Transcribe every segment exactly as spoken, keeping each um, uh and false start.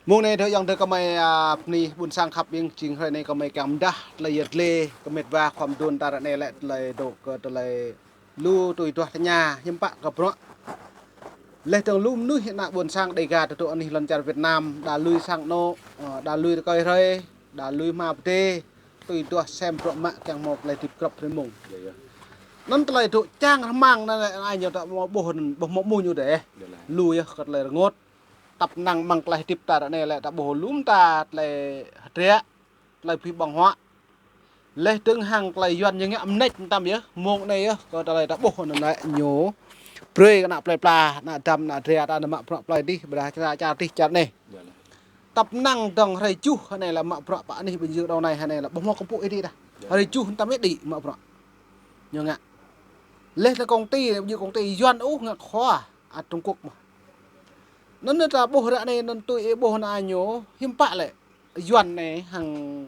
Mông anai dŏ ayŏng adơi gơmơi, a, bơni ƀuôn sang khăp ƀing, jing hrơi anai gơmơi kiăng mơdah tơlơi yăl dlê kơ met wa khua mơduôn ta ră anai lĕ tơlơi dŏ kơ tơlơi lu tui duah tơña hiư̆m pă kơ bruă. Laih dơ̆ng lu mơnuih ană ƀuôn sang Đêga tơdŏ anih lŏn čar Việt Nam, đa lui sang anŏ, ơ, đa lui rơkơi hrơi, đa lui hma pơdê, tui duah sem bruă mă kiăng hmâo tơlơi hơdip grŏp hrơi mông. Anŭn tơlơi dŏ čang rơmang anŭn lĕ ai ñu ta hmâo ƀuh, ƀuh hmâo mơ̆ ñu dêh. Lu yơh kơ tơlơi rơngot. Tăp năng mơ̆ng tơlơi hơdip ta ră anai lĕ ta ƀuh lŏm ta tơlơi hơdră, tơlơi pih ƀơ̆ng huă. Laih dơ̆ng hăng tơlơi Yuan ñu ngă mơneč mơtam yơh, mông anai yơh, kơ tơlơi ta ƀuh anŭn lĕ ñu brơi kơ ană plơi pla, ană dăm, ană dra ta anŭn mă bruă plơi dih, ƀôdah čar, čar dih, čar anai. Tăp năng dơ̆ng hrơi juh anai lĕ mă bruă pơ anih Bình Dương dŏ anai anai lĕ ƀuh hmâo kơpŭ ih dih dah. Hrơi juh mơtam ih dih mă bruă. Ñu ngă. Laih ta công ty, ƀu djơ̆ công ty Yuan ôh ngă khua, ăt Trung Quốc mơ̆n. Anŭn ta ƀuh ră anai, anŭn tui ih ƀuh anŭn ñu, hiư̆m pă lĕ Yuan anai hăng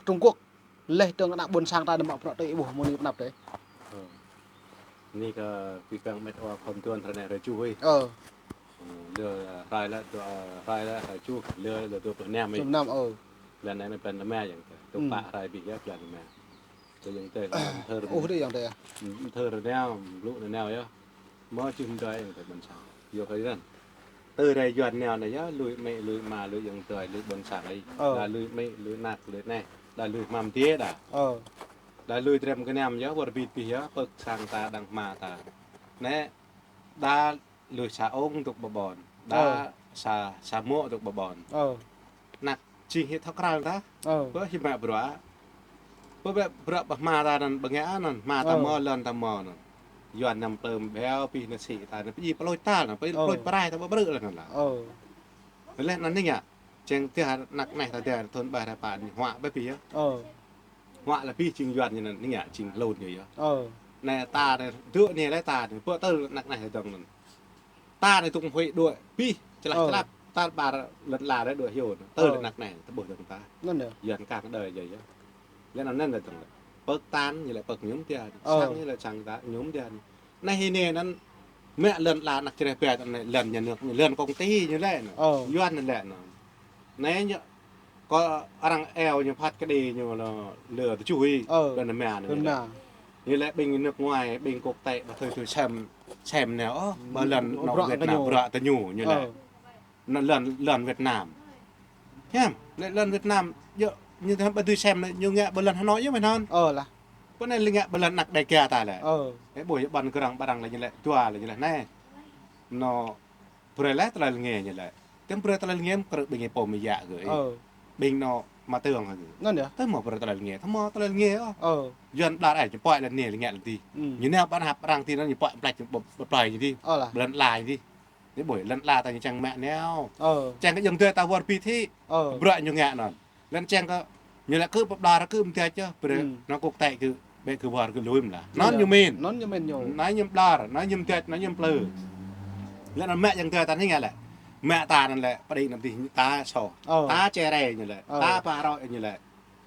Trung Quốc, laih dơ̆ng ană ƀuôn sang ta anŭn mă bruă tui ih ƀuh mơ̆ng anai pơ anăp dêh. Ơ. Anai kơ pih păng met wa khua mơduôn hrơi anai hrơi juh ih. Ơ. Ơ, lơ hrơi lĕ, dua, hrơi lĕ hrơi juh, lơ, lơ dua pluh năm ih. Dua pluh năm, ơ. Blan anai blan rơma yơh, tơl pă hrơi ƀiă yơh blan rơma. Tơ ayŏng adơi, thơ rơma. Ơ, dêh ayŏng adơi. Thơ rơnao, lu rơnao yơh. Mơ̆ čih mơdơi ayŏng adơi ƀuôn sang. Yua kơ anŭn. Tơ rai Yuan nao anai yơh, lui amĭ, lui ama, lui ayŏng adơi, lui ƀuôn sang ih. Ơ. Đa lui amĭ, lui ană, lui anai. Đa lui hmam dê đa. Ơ. Đa lui drem gơnam yơh, wơr bit bih yơh, pơ̆k sang ta, đang hma ta. Anai, đa lui sa ung dŏ ƀơi ƀôn. Đa sa, sa mô̆ dŏ ƀơi ƀôn. Ơ. Ană jing hĭ thâo krăn ta. Ơ. Pơ hĭ mă bruă. Pơ bĕ bruă pơ hma ta anŭn ƀơi ngă anŭn, hma ta mơ̆, lŏn ta mơ̆ anŭn. Yuan năm plơm béo, pih nă sĭ ta anŭn, pơjing pơlôč ta anŭn, pơjing pơlôč pơrai ta ƀu brư̆ lĕ anŭn lah. Ơ. Laih anŭn anai ngă. Čang tơdah ană anai ta dêh thun ƀai rai pă anai huă bĕ pih yơh. Ơ. Huă lĕ pih jing Yuan ñu anŭn anai ngă jing hlŭn ñu yơh. Ơ. Anai ta anai dŏ anai lĕ ta anai, pơ tơ ană anai dơ̆ng anŭn. Ta anai tŭng huĭ đuaĭ pih, čơlah čơlap, ta ƀar lŏn la đuaĭ hyu anŭn. Tơ lĕ ană anai, ta ƀuh dơ̆ng ta. Anŭn yơh. Yuan kang đơi yơh yơh. Laih anŭn anŭn lĕ dơ̆ng lĕ. Pơ̆k ta anai ñu lĕ pơ̆k ñu mơ̆n dêh. Ơ. Sang ñu lĕ sang ta ñu mơ̆n dêh. Anai hĭ anai anŭn mă lŏn la ană čơreh pĕ anai lŏn nhà nước, lŏn công ty ñu lĕ anŭn. Ơ. Yuan ñu lĕ anŭn. Anai ñu kơ arăng eo ñu phat kơđi ñu lơ, lơ tơjuh ih. Ơ. Lŏn mă anŭn ñu lĕ. Lŏn mă. Ñu lĕ ƀing nước ngoài, ƀing quốc tế, ƀu thâo thâo sem, sem nao ôh, ƀơi lŏn anŏ Việt Nam, bruă tơ ñu, ñu lĕ. Ơ. Anŭn lŏn, lŏn Việt Nam. Hiam, lĕ lŏn Việt Nam, yơh, ñu tơhăm ƀu dưi sem lĕ, ñu ngă ƀơi lŏn Hà Nội yơh mơ̆n anŭn. Ơ lah. Pơ anai lĕ ngă ƀơi lŏn ană Đêga ta lĕ. Ơ. Ơ, ƀuh yơh ƀôn kơrăng ƀarăng lĕ ñu lĕ, dua lĕ ñu lĕ anai. Anŏ brơi lĕ tơlơi rơngiă ñu lĕ. Tơm brơi tơlơi rơngiă mơ̆ kơ ƀing ih pô mơyă gơ̆ ih. Ơ. Ƀing anŏ mă tơ̆ng gơ̆. Anŭn yơh. Tơm mă brơi tơlơi rơngiă, tơm mă tơlơi rơngiă ôh. Ơ. Yuan ƀlŏr ai, ñu pơai lĕ anai lĕ ngă lĕ dih. Ơ. Ñu nao ƀăn hăp arăng ti anŭn ñu pơai plĕč, ƀu, ƀu plơi ñu dih. Ơ lah. Ƀơi lŏn la ñu dih. Anai ƀuh, lŏn la ta ñu čang mă nao. Ơ. Čang kơ ayŏng adơi ta wơr bit hĭ. Ơ. Bruă ñu ngă anŭn. Lŏn čang kơ ñu lĕ kơ pơƀlŏr kơ mơdai čơ, brơi, anŏ quốc tế kơ, ƀĕ kơ wơr kơ lui mơ̆n lah. Anŭn ñu mĭn. Anŭn ñu mĭn ñu. Anai ñu ƀlŏr, anai ñu mơdai, anai ñu plư. Lŏn anŭn mă ayŏng adơi ta anai ngă lĕ. Mă ta anŭn lĕ, pơđĭ anăm dih ta soh. Ơ. Ta čơrai ñu lĕ. Ơ. Ta pă roi ñu lĕ.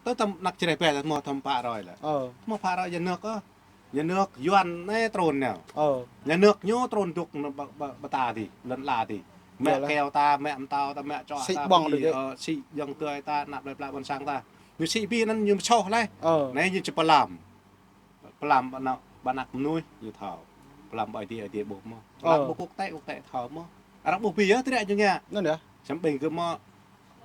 Tơ tơm ană čơreh pĕ ta hmâo tơm pă roi lĕ. Ơ. Hmâo pă roi nhà nước ôh. Nhà nước Yuan anai trŭn nao. Ơ. Nhà nước ñu trŭn dŏ anŭn ƀơi, ƀơi, ƀơi ta dih, lŏn la dih. Mă keo ta, mă mơtâo ta, mă čŏ ta, sĭ ƀơ̆ng dih, ơ, sĭ ayŏng adơi ta, ană plơi pla ƀôn sang ta. Ñu sĭ pih anŭn ñu soh laih. Ơ. Anai ñu či pơlăm. Pơlăm ƀơi anăp, ƀơi anăp mơnuih ñu thâo. Pơlăm ƀơi Ơi Adai, Ơi Adai ƀuh mơ̆. Pơlăm ƀơi quốc tế, quốc tế thâo mơ̆. Arăng ƀuh pih yơh, tơlơi ñu ngă. Anŭn yơh. Samơ̆ ƀing gơ̆ mơ̆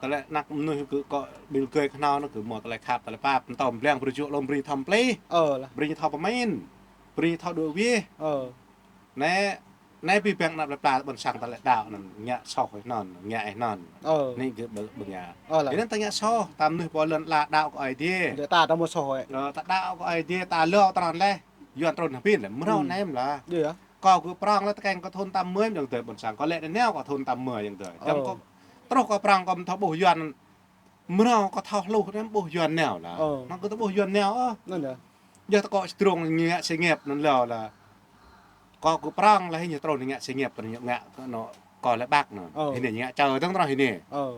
Tơlơi anăp mơnuih kơ, kơ ƀing gơ̆ kơhnâo anŭn kơ hmâo tơlơi khăp, tơlơi pap, mơtâo mơblang brơi jŏk lŏm brơi thâo plih. Ơ lah. Brơi thâo pơmĭn. Brơi thâo đuaĭ wih. Ơ. Anai, anai pih păng anăp plơi pla ƀôn sang ta lĕ đaŏ anŭn, ngă soh anŭn, ngă anŭn. Ơ. Anai gơ̆ ƀơ-, ƀơ̆ng ngă. Ơ lah. Anŭn ta ngă soh, ta mơnuih pơ lŏn la đaŏ kơ Ơi Adai. Dêh ta, ta hmâo soh ơi. Ơ, ta đaŏ kơ Ơi Adai, ta lơ tơrăn laih. Yuan trŭn hơbĭn lĕ, mrâo anai mơ̆n lah. Dêh yơh. Kâo gơ̆ prŏng lĕ tơkeng kơ thun tám mươi ayŏng adơi ƀôn sang. Kâo lĕ anai nao kơ thun tám mươi ayŏng adơi. Ơ. Tơm kâo truh kâo prŏng kâo mơ̆ thâo ƀuh Yuan. Mrâo kâo thâo hluh anai ƀuh Yuan nao lah. Ơ. Anŭn kâo thâo ƀuh Yuan nao ôh. Anŭn yơh. Yơh tơ kâo sdrông ngă sự nghiệp anŭn lơ lah. Kâo gơ̆ prŏng lah hĭ ñu trŭn ngă sự nghiệp kơ ñu ngă kơ anŏ kâo lĕ ƀă anŭn. Ơ. Hĭ anai ñu ngă čơ dơ̆ng tơrŏ hĭ anai. Ơ.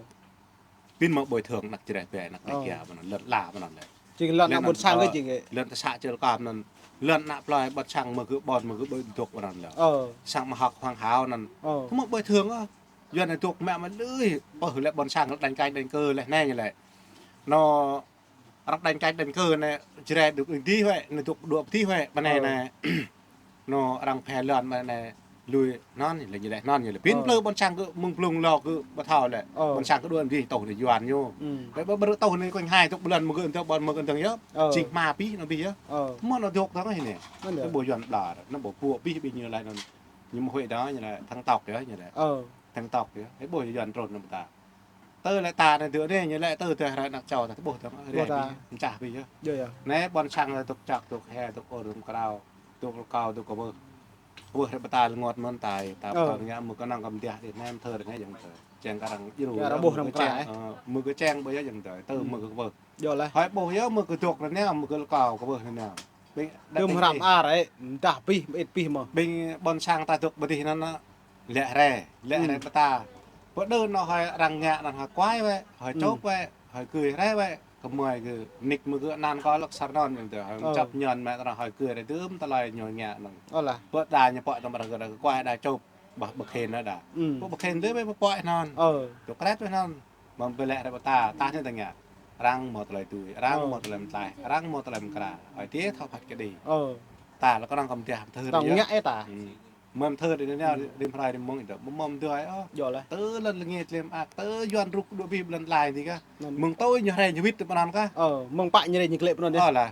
Pĭn mă bồi thường anăp čơreh pĕ anăp Đêga mơ̆n anŭn, lŏn la mơ̆n anŭn lĕ. Jing lŏn ană ƀôn sang kơ jing kơ. Lŏn tơsă čơl kơm anŭn. Lŏn anăp plơi ƀôn sang mơ̆ gơ̆ ƀôn mơ̆ gơ̆ ƀơi dŏ mơ̆n anŭn lĕ. Ơ. Sang mơhŏk huang hao anŭn. Ơ. Tơ mă bồi thường ôh. Yuan anai dŏ mă mă lui, pơh lĕ ƀôn sang đañ kač đañ kơ lĕ anai ñu lĕ. Anŏ arăng đañ kač đañ kơ anai, Jrai dŏ dih wĕ, anai dŏ dŏ dih wĕ, ƀơi anai anai. Anŏ arăng phe lŏn ƀơi anai lui anŭn, lĕ ñu lĕ anŭn ñu lĕ. Pin plư ƀôn sang kơ mơ̆ng blung lŏ kơ ƀu thâo lĕ. Ƀôn sang kơ đuaĭ dih tŏh anai Yuan ñu. Lĕ ƀơ ƀơ tŏh anai kơnh hai tŏh ƀơi lŏn mơ̆ng gơ̆ tŏh ƀôn mơ̆ng gơ̆ tŏh yơh. Jing hma pih anŏ pih yơh. Mơ̆ anŏ dŏ tŏh anai. Tơƀôh Yuan ƀlŏr, anŏ ƀu ƀuh pih ƀing ñu lĕ anŭn. Ñu mơ̆ huĭ đah ñu lĕ, thăng tộc yơh ñu lĕ. Thăng tộc yơh. Hĕ ƀôh Yuan trŭn anŭn ta. Tơ lĕ ta anai dŏ anai, ñu lĕ tơ tơ hrơi anăk čô ta, tơƀôh tơm, hrơi pih, mčah pih yơh. Anai ƀôn sang lĕ dŏ čăk, dŏ he, dŏ ôr, dŏ krao, dŏ kâo, dŏ kơwơh. Kơwơh hrơi pơtă lĕ ngot mơ̆n tai, ta pơtô ngă mơ̆ kơnơ̆ng kơm diah đih anai, mơ̆ thơ đih anai jing tơ. Čeng kơ arăng djru, mơ̆ kơ čeng, mơ̆ kơ čeng ƀơi yơh jing tơ, tơ mơ̆ kơ kơwơh. Hơi ƀôh yơh mơ̆ kơ dŏ anai, mơ̆ kơ kâo, kơwơh anai. Ƀing đah tơm hrăm ar ĕ, mdah pih, mơit pih mơ̆. Ƀing ƀôn sang ta dŏ ƀơi dih anŭn, lĕ hrơi, lĕ hrơi pơtă. Pơđơ anŏ hơi arăng ngă anŭn hơi kuai wĕ, hơi čŏp wĕ, hơi gưi hrơi wĕ, kơmơi gơ̆, nik mơ̆ gơ̆ anăn kơ lăk sar anŭn jing tơ, hơi čăp ñon mă tơnŏ hơi gưi hrơi dơ̆m tơlơi ñu ngă anŭn. Pơđa ñu pŏk tơm arăng gơ̆ đa kuai đa čŏp, ƀah ƀơkhen đa. Pơƀơkhen tơ wĕ pơpŏk anŭn. Dŏ kret wĕ anŭn. Mơ̆ ƀơi lĕ hrơi pơtă, tah anai ta ngă. Arăng mơ̆ tơlơi tui, arăng mơ̆ tơlơi mơtlaih, arăng mơ̆ tơlơi mơkra. Hơi tih thâo phat kơ đih. Ta lĕ kơnơ̆ng kơm diah mơ̆ thơ. Tơm ngă ê ta. Mơ̆ mơ̆ thơ đih anai, đih hrơi đih mơ̆ng ih dŏ, mơ̆ mơ̆ mơ̆ thơ ai ôh. Tơ lŏn lĕ ngă tlem ak, tơ Yuan rŭk dŏ pih ƀơi lŏn lai dih kah. Mơ̆ng tui ñu hrơi ñu wĭt tơ pơnăn kah. Mơ̆ng pă ñu hrơi ñu klĕ pơnăn dih. Ơ lah.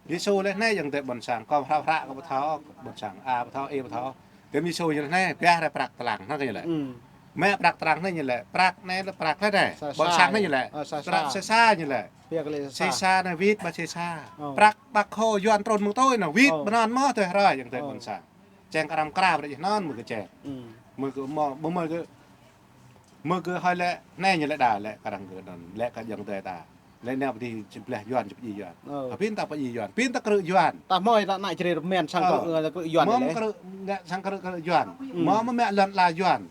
Yêsu lĕ anai jing tơ ƀôn sang, kâo hră hră kơ ƀu thâo, ƀôn sang, a ƀu thâo, ê ƀu thâo. Tơm Yêsu ñu lĕ anai, pioh rai prăk tơlang, anŭn kơ ñu lĕ. Mă prăk tơlang anai ñu lĕ, prăk anai lĕ prăk lĕ anai. Ƀôn sang anai ñu lĕ. Prăk sĭt sa ñu lĕ. Sĭt sa anai wĭt ƀă sĭt sa. Prăk ƀă khô Yuan trŭn mơ̆ng tui anŭn wĭt, pơnăn mơ̆ tui hrơi jing tơ ƀôn sang. Čeng kơ arăng krao brơi jih anŭn mơ̆ kơ čeng. Mơ̆ kơ mơ̆, mơ̆ mơ̆ kơ Mơ̆ gơ̆ hơi lĕ, anai ñu lĕ đa lĕ kơ arăng gơ̆ anŭn, lĕ kơ jing tơ ta. Lĕ anai pơdih čơbleh Yuan, čơpơdjai Yuan. Pin ta pơdjai Yuan, pin ta krư̆ Yuan. Ta mơ̆ ta ană Jrai rơmen sang krư̆, krư̆ Yuan lĕ. Mơ̆ krư̆, ngă sang krư̆, krư̆ Yuan. Mơ̆ mơ̆ mă lŏn ala Yuan.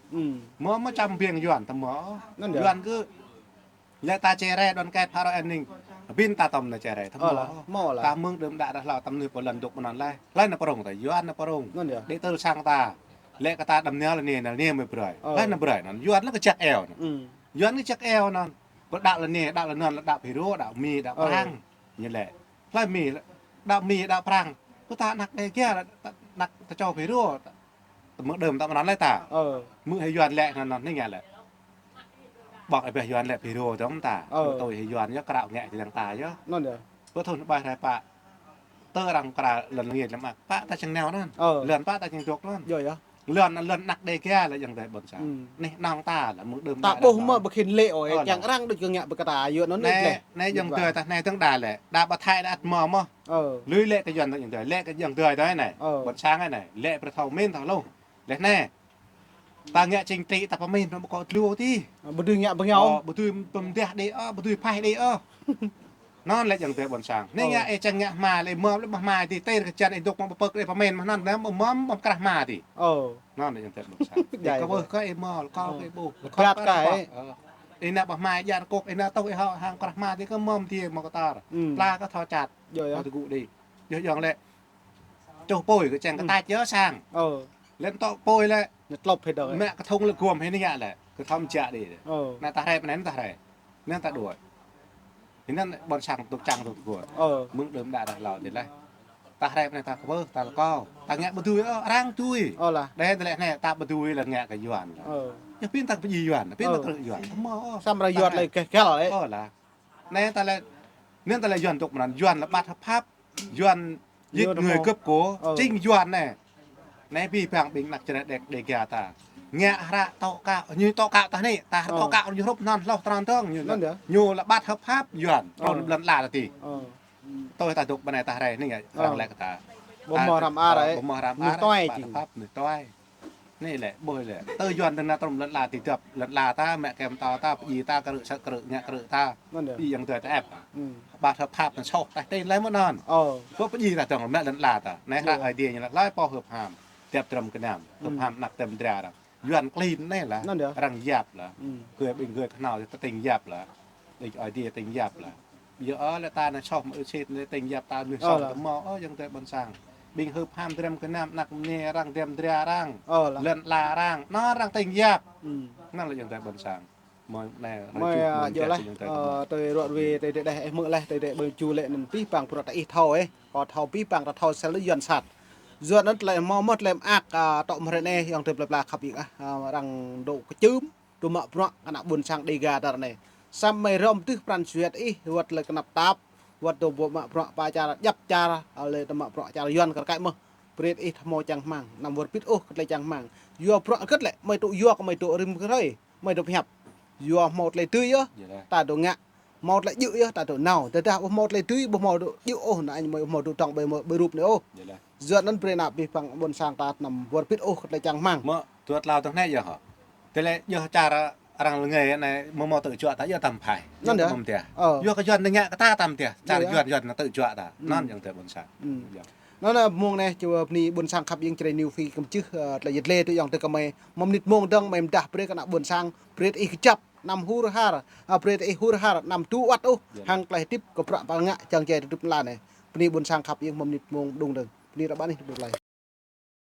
Mơ̆ mơ̆ čăm biêng Yuan, ta mơ̆. Yuan gơ̆ lĕ ta Jrai đoàn kết phara an ninh. Pin ta tơm anai Jrai, ta mơ̆. Ta mơ̆ng đưm đă đah hlâo tơm anai pô lŏn dŏ pơnăn lĕ. Lĕ anai pơrông ta, Yuan anai pơrông. Đĭ tơl sang ta. Lĕ kơ ta đăm nao lĕ anai, nao anai mơ̆ brơi. Lĕ anai brơi anŭn, Yuan lĕ kơjăk eo anŭn. Yuan kơjăk eo anŭn. Pơđăo lĕ anai, đăo lĕ anŭn, lĕ đăo Phi Rô, đăo Mi, đăo Prang. Ñu lĕ. Lĕ Mi, đăo Mi, đăo Prang. Kơ ta anăk Đêga lĕ, anăk tơčô Phi Rô. Mơ̆ng đưm ta mơnăn lĕ ta. Mơ̆ hĭ Yuan lĕ anŭn, anŭn, anai ngă lĕ. Ƀơ̆ng ih ƀĕ Yuan lĕ Phi Rô dơ̆ng ta. Tui hĭ Yuan yơh krao ngă jing ta yơh. Pơthun ƀai hrơi pă. Tơ arăng krao lŏn ngă lăm ak. Pă ta čang nao anŭn. Lŏn pă ta čang dŏ anŭn. Lŏn, lŏn anăk Đêga lĕ jing tơ ƀôn sang. Anai anŏng ta lĕ mơ̆ng đưm ta đă ƀuh đă mơ̆ ƀơkhin lĕ ôh, ơ, kiăng arăng đôč kơ ngă ƀơi kơ ta yua anŭn anai lĕ. Anai jing tơ ta anai dơ̆ng đa lĕ. Đa ƀă Thái đa ăt mơ̆ mơ̆. Lui lĕ kơ Yuan ta jing tơ. Lĕ kơ jing tơ ta anai. Ƀôn sang anai. Lĕ pơthâo min thâo lu. Lĕ anai. Ta ngă chính trị ta pơmĭn mơ̆ ƀu kơ tlu ti. Ƀu dưi ngă ƀơ̆ng yơh. Ƀu dưi pơmdah đĭ ôh, ƀu dưi phaih đĭ ôh. Anŭn lĕ jing tơ ƀôn sang. Anai ngă ê čang ngă hma lĕ mơ̆ lĕ ƀă hma ti, tơl kơ čan ê dŏ mơ̆ pơk lĕ pơmĭn mơ̆ anŭn lĕ mơ̆ mơ̆ mơ̆ krah hma ti. Anŭn lĕ jing tơ ƀôn sang. Ê kơ ƀuh kơ ê mơ̆, kâo kơ ƀuh. Ê nao ƀă hma ê jar kŏk, ê nao tŏ ê hŏ hăng krah hma ti kơ mơ̆ ti mơ̆ kơ tar. Pla kơ thâo čăt. Kơ tơgŭ đĭ. Yơh jing lĕ. Čuh pui kơ čang kơ tač yơh sang. Lĕ tŏ pui lĕ. Ñu tlŏp hĭ dơ̆ng. Mă kơ thŭng lĕ gum hĭ anai ngă lĕ. Kơ thâo mơčă đĭ. Anai ta hrĕp anai ta hrĕp. Anai ta đuaĭ. Anŭn ƀôn sang tŭk čang tŭk gua. Mơ̆ng đưm đă đah hlâo ti lĕ. Ta hrĕp anai ta kơ ƀuh, ta lĕ kâo. Ta ngă ƀu dưi ôh, arăng dưi. Đe tơlĕ anai ta ƀu dưi lĕ ngă kơ Yuan. Yơh pin ta pơdjai Yuan, pin ta krư̆ Yuan. Mơ̆ ôh. Samơ̆ Yuan lĕ keh kăl lĕ. Ơ lah. Anai ta lĕ, anai ta lĕ Yuan dŏ mơnăn, Yuan lĕ ƀăt hợp pháp. Yuan giết người cướp của, chính Yuan anai. Anai ƀing ƀing anăk Jrai Đê-, Đêga ta. Ngă hră tŏ kơ, ñu tŏ kơ ta anai, ta hră tŏ kơ ñu hrup anŭn hloh tơnăn tơ̆ng ñu. Ñu lĕ ƀăt hợp pháp Yuan, trŭn lŏn ala ta ti. Tui ta dŏ ƀơi anai ta hrĕp anai ngă, arăng lĕ kơ ta. Ƀu mơ̆ hrăm ar ôh, ƀu mơ̆ hrăm ar, ƀăt hợp pháp mơnuih tuai. Anai lĕ, ƀuh lĕ. Tơ Yuan tơnăn trŭn lŏn ala ti dăp, lŏn ala ta, mă kơ mơtâo ta, pơdjai ta, krư̆ sat krư̆, ngă krư̆ ta. Pơdjai jing tơ ta ĕp. Ƀăt hợp pháp anŭn soh, ta tơl lĕ mơ̆ anŭn. Ƀu pơdjai ta dơ̆ng, mă lŏn ala ta. Anai hră Aê Diê ñu lĕ, hlơi pô hợp pháp. Dăp drăm kơnăm, hợp pháp anăk tơm dra arăng. Yuan klin anai lah. Arăng yap lah. Gơ̆ ƀing gơ̆ kơnao ta tĭng yap lah. Đĭ Aê Diê tĭng yap lah. Yua ơ lĕ ta anai soh mơ̆ ư sĭt anai tĭng yap ta anai soh tơ mơ̆ ôh jing tơ ƀôn sang. Ƀing hưp ham dram kơnam, anak mơnê arăng, dram dra arăng. Ơ, lah. Lŏn ala arăng. Anŭn arăng tơña yap. Hmm. Anŭn lĕ ayŏng adơi ƀôn sang. Mơi anai, mơi, rơjuh, ah, mơi yua laih, ayŏng adơi ah, ƀôn sang. Tui ruă ruê, tui tơdeh, ih hmư̆ laih, tui tơdeh ƀơi ču lĕ anŭn pih pang bruă ta ih thâo, ê. Kâo thâo pih pang ta thâo sel yuan sat. Yua anŭn tơlơi hmâo mơ̆ tơlơi mơak, ah, tŏ mơ̆ hrơi anai, ayŏng adơi plơi pla khăp ih ah, ah, arăng dŏ kơčưm. Tŭ mă bruă kơ ană ƀôn sang Dêga ta ră anai. Samơ̆ mơi rŏm tưh pran jua ih, wơ̆t lĕ kơnăp tap, wơ̆t tŭ ƀu mă bruă pơ čar djăp čar, lĕ tŭ mă bruă čar yuan kơ rơkơi mơ̆. Brơi ih hmâo čang hmang, anăm wơr bĭt ôh kơ tơlơi čang hmang. Yua bruă hơget lĕ, mơi tŭ yua kơ mơi tŭ rĭm hrơi, mơi tŭ pơhiăp. Yua hmâo tơlơi dưi yơh, yơh lah, ta dŏ ngă. Hmâo tơlơi djơ̆ yơh, ta dŏ nao. Tơdah ƀu hmâo tơlơi dưi, ƀu hmâo dŏ djơ̆ ôh, ană mơi ƀu hmâo dŏ tŏng ƀơi mơi, ƀơi rup anai ôh. Yơh lah. Yua anŭn brơi ană pih pang ƀôn sang ta anăm wơr bĭt ôh kơ tơlơi čang hmang. Mơ̆, dua tlâo tơ̆ng anai yơh hă. Tơlơi yơh čar arăng lơngei anai mơ̆ hmâo tơlơi juă ta yơh tam phai. Anŭn yơh. Mơ̆ mơ̆ tiah. Ơ. Yua kơ yuan anai ngă kơ ta tam tiah. Čar, yơh, yuan, yuan tơlơi juă ta. Hmm. Anŭn ayŏng adơi ƀôn sang. Hmm. Yơh. Anŭn anai mơ̆ng anai čua bơni ƀôn sang khăp ih Jrai New Phi kơ mơčih, ơ, tơlơi yơh lĕ tui ayŏng adơi kơ mơi. Mơ̆ mơnit mơ̆ng dơ̆ng mơi mơdah brơi kơ ană ƀôn sang. Brơi ih kơjăp, anăm hur har. Ah, brơi ih hur har, anăm tŭ wơ̆t ôh. Yơh. Hăng tơlơi hơdip kơ bruă pơngă čang jai tơdrup mơla anai. Bơni ƀôn sang khăp ih mơ̆ mơnit mơ̆ng dơ̆ng dơ̆ng. Bơni ră ƀăn ih tơdrup laih.